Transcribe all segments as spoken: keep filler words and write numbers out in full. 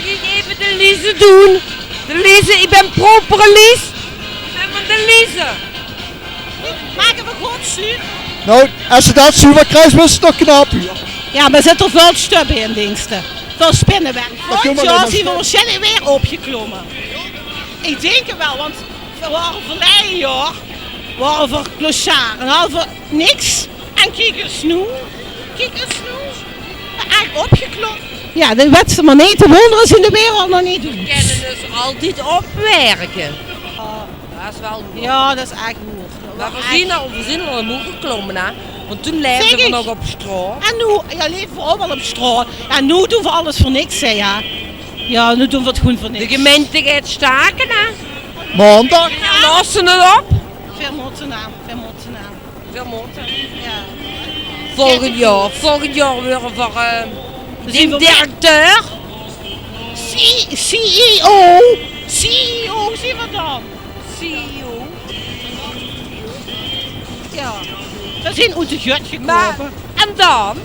Kiek, effe de Lize doen. De Lize, ich bön propere Lies. Ich bön van de Lize. Make v'r good zuver. Nou, es ze dat zuver kriegs, bös se toch knap, huur. Jao, mer zit d'r väöl stub in, dinks te? Väöl spinnewerk. Volgend jaor zien v'r waarsjienlik weer opgeklomme. Ich dink 't waal, want v'r waore verleie jaor, waore v'r clochard en hadde v'r niks. En kiek ins noe. Kiek ins noe. Eigelik opgeklom. Jao, de wèts te mer neet te wóndere, zien de wereld nog neet oet. V'r kinne dus altied opwerke. Dat is waal good. Jao, dat is ech good. Mer v'r zien al, v'r zien al omhoeg geklomme, hè. Want toen laefde v'r nog op straot. En noe, jao, laefde v'r ouch al op straot. En noe doen v'r alles veur niks, hè, jao. Jao, noe doen v'r 't gewoen veur niks. De gemeinte geit stake, hè. Maondaag? V'r losse 't op. V'r mótte aan, v'r mótte aan. V'r mótte. Jao. Volgend jaor, volgend jaor weure v'r, eh, zien v'r directeur. C-, CEO. CEO zien v'r dan. CEO. Jao. V'r zien oet de gut gekrope. Mer, en dan?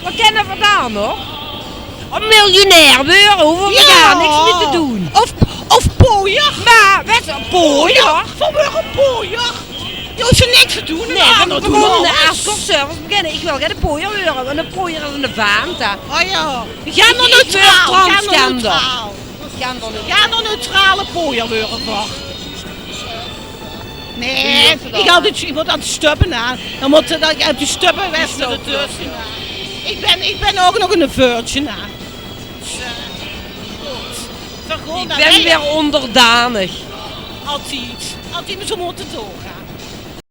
Wat kinne v'r dan nog? Om miljonair weure, hove v'r gaar niks mieë te doen. Of, of pooier. Mer, wèts te, pooier? V'r weure pooier. Jao, hoofs te niks te doen. Nae, v'r mótte gewoen de escortservice beginne. Ich wil geine pooier weure, want 'ne pooier is 'ne vaant, hè. Oh jao. Genderneutraal. Genderneutrale pooier weure v'r. Nae, ich had 't, ich mót aan de stubbe aan. Dan mót dat, op de stubbe wèts te d'r tösse. Ich bön, ich bön ouch nog 'n veurtje aan. Dus, eh, good. Ich bön weer óngerdanig. Altied. Altied, mer zoe mót 't ouch, hè.